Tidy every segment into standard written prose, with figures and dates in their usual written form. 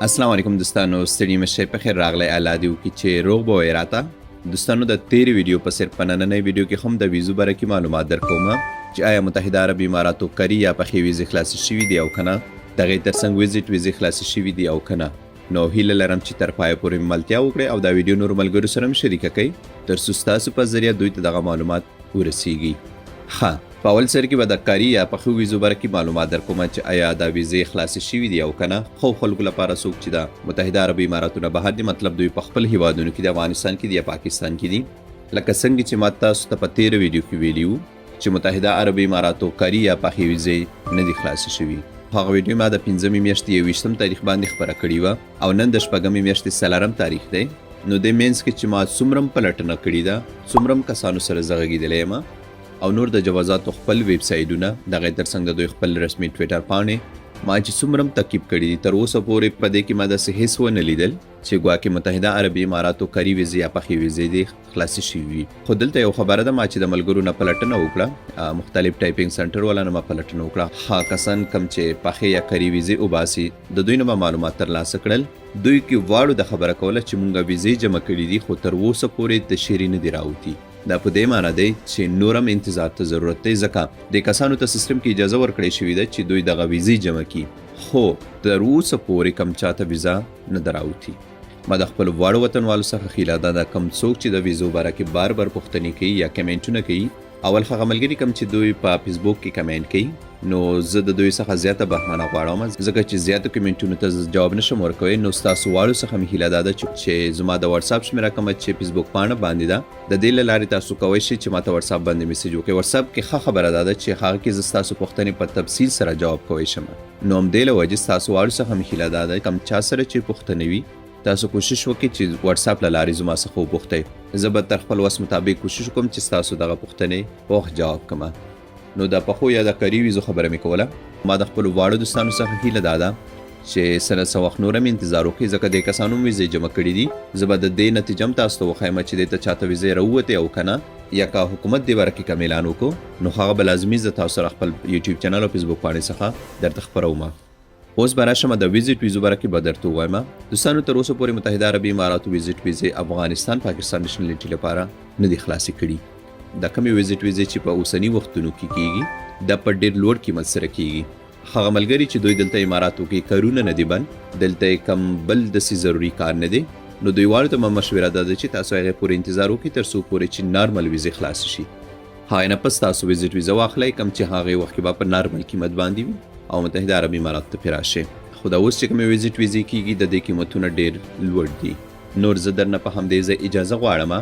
السلام علیکم دوستانو، ستړي مشه، په خیر راغلی. الله دې وکړي چې روغ به وئ. راته دوستانو، د تیرې ویډیو په څیر په نننۍ ویډیو کې هم د ویزو باره کې معلومات درکوم چې آیا متحده عربي اماراتو کري یا پخې ویزې خلاصې شوي دي او که نه، د هغې ترڅنګ ویزیټ ویزې خلاصې شوي دي او که نه. نو هیله لرم چې تر پایه پورې ملتیا وکړئ او دا ویډیو نورو ملګرو سره هم شریکه کړئ، تر څو ستاسو په ذریعه دوی ته دغه معلومات ورسیږي. ښه، په اول سر کې به د کاري یا پخو ویزو باره کې معلومات درکوم چې آیا دا ویزې خلاصې شوي دي او که نه. خو خلکو لپاره څوک چې د متحده عربي اماراتو نه بهر دي، مطلب دوی په خپل هیوادونو کې دي، افغانستان کې دي یا پاکستان کې دي. لکه څنګه چې ما تاسو ته په تیره ویډیو کې ویلي وو چې متحده عربي اماراتو کاري یا پخې ویزې نه دي خلاصې شوي. هغه ویډیو ما د 5مې میاشتې 21 تاریخ باندې خپره کړې وه او نن د 6مې میاشتې 4 تاریخ دی. نو دې منځ کې چې ما څومره پلټنه کړې ده، څومره کسانو سره زه غږېدلی یم او نور د جوازاتو خپل ویب سایټونه، دغه ترڅنګ د دوی خپل رسمي ټویټر پاڼې ما چې څومره تعقیب کړي دي، تر اوسه پورې په دې کې ما داسې هیڅ ونه لیدل چې ګواکې متحده عربي اماراتو کري ویزې یا پخې ویزې دې خلاصې شوي وي. خو دلته یو خبره ده، ما چې د ملګرو نه پلټنه وکړه، مختلف typing center والا نه ما پلټنه وکړه، ها کسان کم چې پخې یا کري ویزې وباسي، د دوی نه ما معلومات ترلاسه کړل. دوی کې واړو د خبره کوله چې مونږ ویزې جمع کړي دي، خو تر اوسه پورې تشریح نه دي راوتي. دا په دې معنی دی چې نورم انتظار ته ضرورت دی، ځکه د کسانو ته سیستم کې اجازه ورکړې شوې ده چې دوی دغه ویزې جمع کړي، خو تر اوسه پورې کم چاته ویزه نه ده راوتي. ما د خپلو واړو وطنوالو څخه هیله ده، دا کم څوک چې د ویزو باره کې بار بار پوښتنې کوي یا کمنټونه کوي، اول هغه ملګري کم چې دوی په فیسبوک کې کمنټ کوي، نو زه د دوی څخه زیاته بښنه غواړم، ځکه چې زیاتو کمنټونو ته زه جواب نشم ورکوی. نو ستاسو واړو څخه مې هیله دا ده چې زما د واتساپ شمېره کومه چې فیسبوک پاڼه باندې ده، د دې له لارې تاسو کوی شئ چې ماته واتساپ باندې میسج وکړئ. واتساپ کې ښه خبره دا ده چې هغه کې زه ستاسو پوښتنې په تفصیل سره جواب کوی شم. نو همدې له وجې ستاسو واړو څخه مې هیله دا ده، کم چا سره چې پوښتنې وي، تاسو کوشش وکړئ چې واتساپ له لارې زما څخه وپوښتئ. زه به تر خپل وس مطابق کوشش وکړم چې ستاسو دغه پوښتنې په وخت جواب کړم. نو د پخو یا د کري ویزو خبره مې کوله. ما د خپلو واړو دوستانو څخه هیله دا ده چې سره څه وخت نور هم انتظار وکړئ، ځکه دې کسانو هم ویزې جمع کړي دي. زه به د دې نتیجه هم تاسو ته وښایم چې دې ته چاته ویزې راووتې او که نه، یا که حکومت دې باره کې کوم اعلان وکړو، نو هغه به لازمي زه تاسو سره خپل یوټیوب چینل او فیسبوک پاڼې څخه درته خپروم. اوس به راشم د ویزیټ ویزو باره کې به درته ووایم. دوستانو، تر اوسه پورې متحده عربي اماراتو ویزیټ ویزې افغانستان پاکستان nationality لپاره نه دي خلاصې کړي. د کومې ویزیټ ویزې چې په اوسني وختونو کې کیږي، دا په ډېر لوړ قیمت سره کیږي. هغه ملګري چې دوی دلته اماراتو کې کارونه نه دي بند، دلته یې کم بل داسې ضروري کار نه دی، نو دوی واړو ته ما مشوره دا ده چې تاسو هغې پورې انتظار وکړئ تر څو پورې چې نارمل ویزې خلاصې شي. هغې نه پس تاسو ویزیټ ویزه واخلئ، کم چې هغې وخت کې به په نارمل قیمت باندې وي او متحده عربي اماراتو ته پرې راشئ. خو دا اوس چې کومې ویزیټ ویزې کیږي، د دې قیمتونه ډېر لوړ دي. نور زه درنه په همدې ځای اجازه غواړم.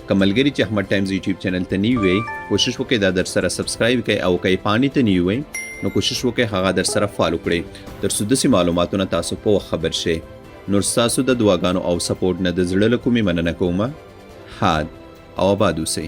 که ملګري چې احمد ټایمز یوټیوب چینل ته نوي وئ، کوشش وکړئ دا در سره subscribe کړئ او که یې پاڼې ته نوي وئ، نو کوشش وکړئ هغه در سره follow کړئ، تر څو داسې معلوماتو نه تاسو په وخت خبر شئ. نور ستاسو د دعاګانو او support نه د زړه له کومې مننه کوم. ښاد او آباد اوسئ.